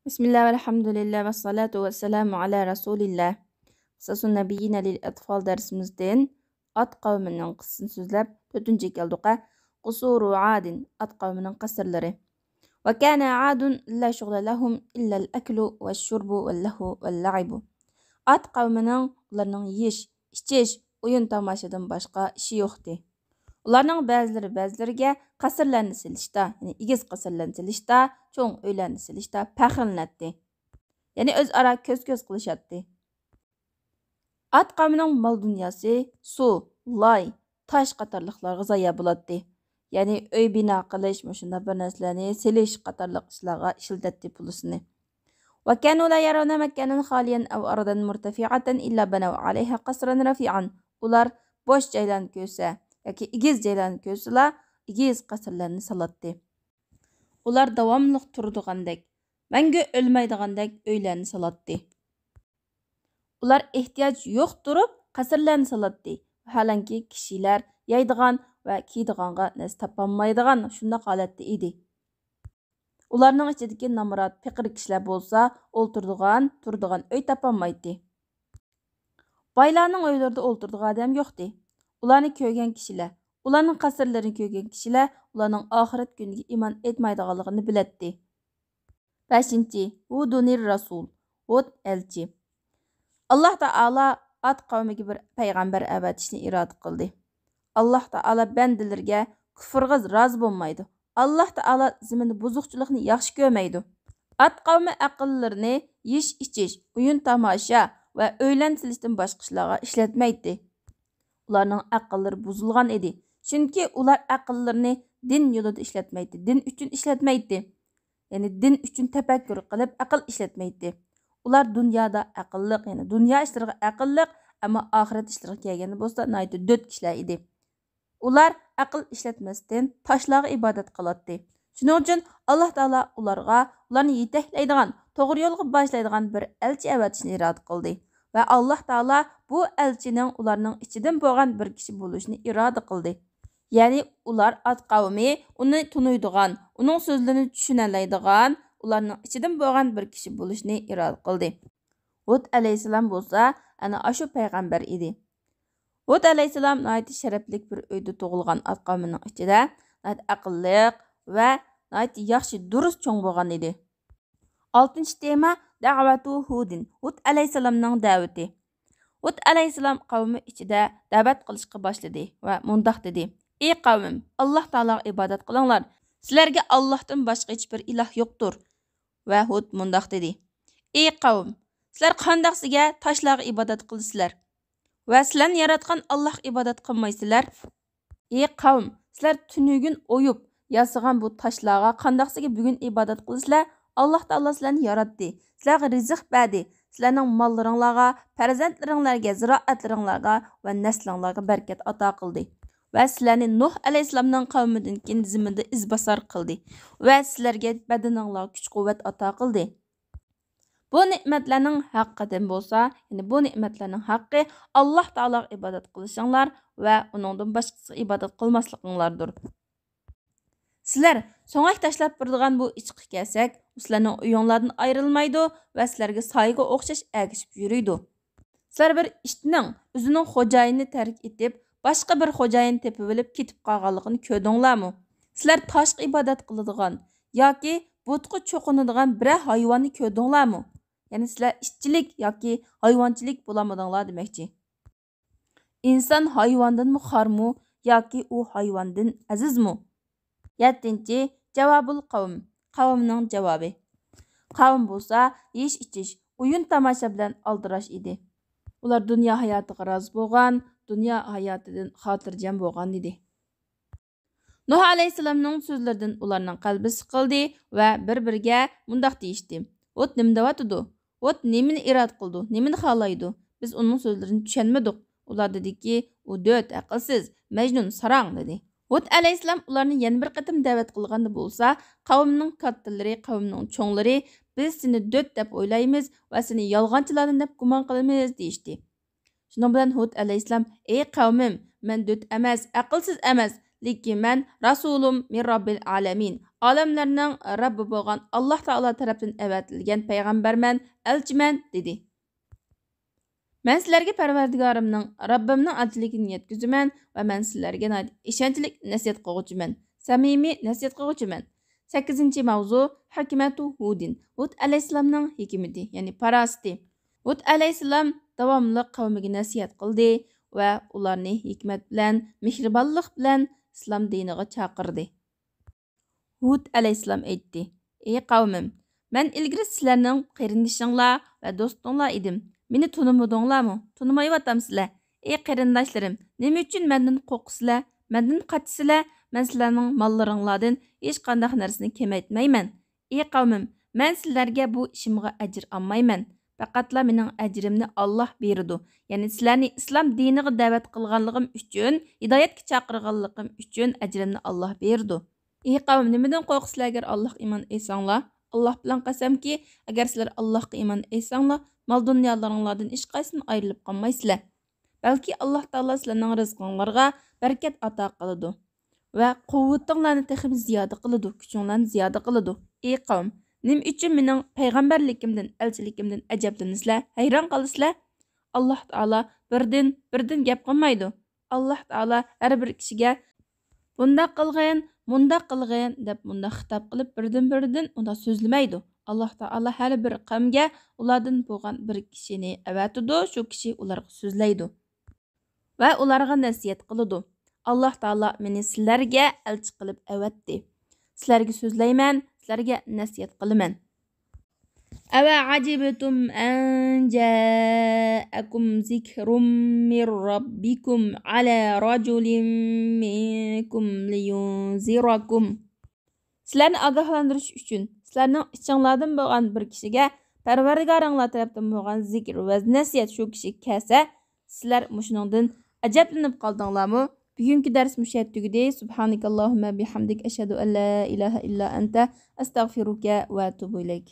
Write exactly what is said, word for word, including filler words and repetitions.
بسم الله والحمد لله والصلاة والسلام على رسول الله. قصص نبينا للأطفال دەرسىمىزدىن ئاد قەۋمىنىڭ قىسسىسىنى سۆزلەپ، تۆتىنچى كەلدۇق. قصور عاد، ئاد قەۋمىنىڭ قەسىرلىرى. وكان عاد لا شغل لهم إلا الأكل والشرب واللهو واللعب. ئاد قەۋمىنىڭ، ئۇلارنىڭ يېيىش، ئىچىش، ئويۇن تاماشىدىن باشقا ئىشى يوقتى. ئۇلارنىڭ بەزىلىرى بەزىلىرىگە قەسىرلەرنى سېلىشتا، يەنى ئېگىز قەسىرلەرنى سېلىشتا، چوڭ ئۆيلەرنى سېلىشتا پەخىرلىنەتتى. يەنى ئۆزئارا كۆز-كۆز قىلىشاتتى. ئاد قەۋمىنىڭ مال دۇنياسى سۇ، لاي، تاش قاتارلىقلارغا زايە بولاتتى. يەنى ئۆي بىنا قىلىش، مۇشۇنداق بىر نەرسىلەرنى سېلىش قاتارلىق ئىشلارغا ئىشلىتەتتى پۇلىسىنى. وكانوا لا يرون مكانا خاليا أو أرضا مرتفعة إلا بنوا عليها قصرا رفيعا. ئۇلار بوش جايلارنى كۆرسە ياكى ئېگىز جايلارنى كۆرسىلا، ئېگىز قەسىرلەرنى سالاتتى. ئۇلار داۋاملىق تۇرىدىغاندەك، مەڭگۈ ئۆلمەيدىغاندەك ئۆيلەرنى سالاتتى. ئۇلار ئېھتىياج يوق تۇرۇپ قەسىرلەرنى سالاتتى. ۋاھالەنكى، كىشىلەر يەيدىغان ۋە كىيىدىغانغا نەرسە تاپالمايدىغان شۇنداق ھالەتتە ئىدى. ئۇلارنىڭ ئىچىدىكى نامرات، پېقىر كىشىلەر بولسا ئولتۇرىدىغان، تۇرىدىغان ئۆي تاپالمايتتى. بايلارنىڭ ئۆيلىرىدە ئولتۇرىدىغان ئادەم يوقتى. ئۇلارنى كۆرگەن كىشىلەر، ئۇلارنىڭ قەسىرلىرىنى كۆرگەن كىشىلەر ئۇلارنىڭ ئاخىرەت كۈنىگە ئىمان ئېيتمايدىغانلىقىنى بىلەتتى. بەشىنچى، ھۇدۇنىر رەسۇل، ھۇد ئەلچى. ئاللاھ تائالا ئاد قەۋمىگە بىر پەيغەمبەر ئەۋەتىشنى ئىرادە قىلدى. ئاللاھ تائالا بەندىلىرىگە كۇفرغا رازى بولمايدۇ. ئاللاھ تائالا زېمىندا بۇزۇقچىلىقنى ياخشى كۆرمەيدۇ. ئاد قەۋمى ئەقىللىرىنى يېيىش-ئىچىش، ئويۇن-تاماشا ۋە ئۆيلەرنى سېلىشتىن باشقا ئىشلارغا ئىشلەتمەيتتى. ئۇلارنىڭ ئەقىللىرى بۇزۇلغان ئىدى. چۈنكى ئۇلار ئەقىللىرىنى دىن يولىدا ئىشلەتمەيتتى، دىن ئۈچۈن ئىشلەتمەيتتى. يەنى دىن ئۈچۈن تەپەككۇر قىلىپ ئەقىل ئىشلەتمەيتتى. ئۇلار دۇنيادا ئەقىللىق، يەنى دۇنيا ئىشلىرىغا ئەقىللىق، ئەمما ئاخىرەت ئىشلىرىغا كەلگەندە بولسا ناھايىتى دۆت كىشىلەر ئىدى. ئۇلار ئەقىل ئىشلەتمەستىن تاشلارغا ئىبادەت قىلاتتى. شۇنىڭ ئۈچۈن ئاللاھ تائالا ئۇلارغا، ئۇلارنى يېتەكلەيدىغان، توغرا يولغا باشلايدىغان بىر ئەلچى ئەۋەتىشنى ئىرادە قىلدى. ۋە ئاللاھ تائالا بۇ ئەلچىنىڭ ئۇلارنىڭ ئىچىدىن بولغان بىر كىشى بولۇشىنى ئىرادە قىلدى. يەنى ئۇلار ئاد قەۋمى ئۇنى تونۇيدىغان، ئۇنىڭ سۆزلىرىنى چۈشىنەلەيدىغان، ئۇلارنىڭ ئىچىدىن بولغان بىر كىشى بولۇشنى ئىرادە قىلدى. ھۇد ئەلەيھىسسالام بولسا ئەنە ئاشۇ پەيغەمبەر ئىدى. ھۇد ئەلەيھىسسالام ناھايىتى شەرەپلىك بىر ئۆيدە تۇغۇلغان، ئاد قەۋمىنىڭ ئىچىدە ناھايىتى ئەقىللىق ۋە ناھايىتى ياخشى، دۇرۇس چوڭ بولغان ئىدى. ئالتىنچى تېما، دەۋەتۇ ھۇدىن، ھۇد ئەلەيھىسسالامنىڭ دەۋىتى. ھۇد ئەلەيھىسسالام قەۋمى ئىچىدە دەۋەت قىلىشقا باشلىدى ۋە مۇنداق دېدى: ئى قەۋمىم، ئاللاھ تائالاغا ئىبادەت قىلىڭلار. سىلەرگە ئاللاھتىن باشقا ھېچبىر ئىلاھ يوقتۇر. ۋە ھۇد مۇنداق دېدى: ئى قەۋم، سىلەر قانداقسىگە تاشلارغا ئىبادەت قىلىسىلەر؟ ۋە سىلەرنى ياراتقان ئاللاھقا ئىبادەت قىلمايسىلەر؟ ئى قەۋم، سىلەر تۈنۈگۈن ئويۇپ ياسىغان بۇ تاشلارغا قانداقسىگە بۈگۈن ئىبادەت قىلىسىلەر؟ ئاللاھ تائالا سىلەرنى ياراتتى، سىلەرگە رىزىق بەردى، سىلەرنىڭ ماللىرىڭلارغا، پەرزەنتلىرىڭلارگە، زىرائەتلىرىڭلارغا ۋە نەسلىڭلارغا بەرىكەت ئاتا قىلدى. ۋە سىلەرنى نۇھ ئەلەيھىسسالامنىڭ قەۋمىدىن كېيىن زېمىندا ئىزباسار قىلدى. ۋە سىلەرگە بەدىنىڭلارغا كۈچ-قۇۋۋەت ئاتا قىلدى. بۇ نېمەتلەرنىڭ ھەققىدىن بولسا، يەنى بۇ نېمەتلەرنىڭ ھەققى ئاللاھ تائالاغا ئىبادەت قىلىشىڭلار ۋە ئۇنىڭدىن باشقىسىغا ئىبادەت قىلماسلىقىڭلاردۇر. سىلەر سۆڭەك تاشلاپ بېرىدىغان بۇ ئىچقا كەلسەك، ئۇ سىلەرنىڭ ئۆيۈڭلاردىن ئايرىلمايدۇ ۋە سىلەرگە سايىگە ئوخشاش ئەگىشىپ يۈرىدۇ. سىلەر بىر ئىتنىڭ ئۆزىنىڭ خوجايىنىنى تەرك ئېتىپ، باشقا بىر خوجايىن تېپىۋېلىپ كېتىپ قالغانلىقىنى كۆردۈڭلارمۇ؟ سىلەر تاشقا ئىبادەت قىلىدىغان ياكى بۇتقا چوقۇنىدىغان بىرەر ھايۋاننى كۆردۈڭلارمۇ؟ يەنى سىلەر ئىتچىلىك ياكى ھايۋانچىلىك بولالمىدىڭلار دېمەكچى. ئىنسان ھايۋاندىنمۇ خارمۇ ياكى ئۇ ھايۋاندىن ئەزىزمۇ؟ يەتتىنچى، جاۋابۇل قەۋم، قەۋمنىڭ جاۋابى. قەۋم بولسا يېيىش-ئىچىش، ئويۇن-تاماشا بىلەن ئالدىراش ئىدى. ئۇلار دۇنيا ھاياتىغا رازى بولغان، دۇنيا ھاياتىدىن خاتىرجەم بولغان ئىدى. نۇھ ئەلەيھىسسالامنىڭ سۆزلىرىدىن ئۇلارنىڭ قەلبى سىقىلدى ۋە بىر-بىرىگە مۇنداق دېيىشتى: ھۇد نېمە دەۋاتىدۇ؟ ھۇد نېمىنى ئىرادە قىلىدۇ؟ نېمىنى خالايدۇ؟ بىز ئۇنىڭ سۆزلىرىنى چۈشەنمىدۇق. ئۇلار دېدىكى، ئۇ دۆت، ئەقىلسىز، مەجنۇن، ساراڭ، دېدى. ھۇد ئەلەيھىسسالام ئۇلارنى يەنە بىر قېتىم دەۋەت قىلغاندا بولسا، قەۋمنىڭ كاتتىلىرى، قەۋمنىڭ چوڭلىرى: بىز سېنى دۆت دەپ ئويلايمىز ۋە سېنى يالغانچىلاردىن دەپ گۇمان قىلىمىز، دېيىشتى. شۇنىڭ بىلەن ھۇد ئەلەيھىسسالام: ئەي قەۋمىم، مەن دۆت ئەمەس، ئەقىلسىز ئەمەس، لېكىن مەن رەسۇلۇم مىن رەببىل ئالەمىن، ئالەملەرنىڭ رەببى بولغان ئاللاھ تائالا تەرەپتىن ئەۋەتىلگەن پەيغەمبەرمەن، ئەلچىمەن، دېدى. مەن سىلەرگە پەرۋەردىگارىمنىڭ، رەببىمنىڭ ئەلچىلىكىنى يەتكۈزىمەن ۋە مەن سىلەرگە ناھايىتى ئىشەنچلىك نەسىھەت قىلغۇچىمەن، سەمىمىي نەسىھەت قىلغۇچىمەن. سەككىزىنچى ماۋزۇ، ھىكمەتۇ ھۇدىن، ھۇد ئەلەيھىسسالامنىڭ ھېكمىتى، يەنى پاراسىتى. ھۇد ئەلەيھىسسالام داۋاملىق قەۋمىگە نەسىھەت قىلدى ۋە ئۇلارنى ھېكمەت بىلەن، مېھرىبانلىق بىلەن ئىسلام دىنىغا چاقىردى. ھۇد ئەلەيھىسسالام ئېيتتى: «ئەي قەۋمىم، مەن ئىلگىرى سىلەرنىڭ قېرىندىشىڭلار ۋە دوستۇڭلار ئىدىم. مېنى تونۇمىدىڭلارمۇ؟ تونۇمايۋاتامسىلەر؟ ئەي قېرىنداشلىرىم، نېمە ئۈچۈن مەندىن قورقىسىلەر؟ مەندىن قاچىسىلەر؟ مەن سىلەرنىڭ ماللىرىڭلاردىن ھېچقانداق نەرسىنى كېمەيتمەيمەن. ئەي قەۋمىم، مەن سىلەرگە بۇ ئىشىمغا ئەجىر ئالمايمەن. پەقەتلا مېنىڭ ئەجرىمنى ئاللاھ بېرىدۇ. يەنى سىلەرنى ئىسلام دىنىغا دەۋەت قىلغانلىقىم ئۈچۈن، ھىدايەتكە چاقىرغانلىقىم ئۈچۈن ئەجرىمنى ئاللاھ بېرىدۇ. ئەي قەۋم، نېمىدىن قورقىسىلەر ئەگەر ئاللاھقا ئىمان ئېيتساڭلار؟ ئاللاھ بىلەن قەسەمكى، ئەگەر سىلەر ئاللاھقا ئىمان ئېيتساڭلار، مال-دۇنيالىرىڭلاردىن ھېچقايسىدىن ئايرىلىپ قالمايسىلەر. بەلكى ئاللاھ تائالا سىلەرنىڭ رىزقىڭلارغا بەرىكەت ئاتا قىلىدۇ ۋە قۇۋۋىتىڭلارنى تېخىمۇ زىيادە قىلىدۇ، كۈچۈڭلارنى زىيادە قىلىدۇ. ئەي قەۋم، نېمە ئۈچۈن مېنىڭ پەيغەمبەرلىكىمدىن، ئەلچىلىكىمدىن ئەجەبلىنىسىلەر، ھەيران قالىسىلەر؟ ئاللاھ تائالا بىردىن، بىردىن گەپ قىلمايدۇ. ئاللاھ تائالا ھەر بىر كىشىگە بۇنداق قىلغىن، مۇنداق قىلغىن دەپ مۇنداق خىتاب قىلىپ بىردىن-بىردىن ئۇنداق سۆزلىمەيدۇ. ئاللاھ تائالا ھەر بىر قەۋمگە ئۇلاردىن بولغان بىر كىشىنى ئەۋەتىدۇ، شۇ كىشى ئۇلارغا سۆزلەيدۇ ۋە ئۇلارغا نەسىھەت قىلىدۇ. ئاللاھ تائالا مېنى سىلەرگە ئەلچى قىلىپ ئەۋەتتى. سىلەرگە سۆزلەيمەن، سىلەرگە نەسىھەت قىلىمەن. أَوَعَجِبْتُمْ أَنْ جَاءَكُمْ ذِكْرٌ مِّنْ رَبِّكُمْ عَلَى رَجُلٍ مِّنْكُمْ لِيُنْذِرَكُمْ. سىلەرنى ئاگاھلاندۇرۇش ئۈچۈن، سىلەرنىڭ ئىچىڭلاردىن بولغان بىر كىشىگە پەرۋەردىگارىڭلار تەرەپتىن بولغان زىكىر ۋە نەسىھەت، شۇ كىشى كەلسە، سىلەر مۇشۇنىڭدىن ئەجەبلىنىپ قالدىڭلارمۇ؟ بۈگۈنكى دەرس مۇشۇ يەردە تۈگىدى. سبحانك اللهم بحمدك، أشهد أن لا إله إلا أنت، أستغفرك وأتوب إليك.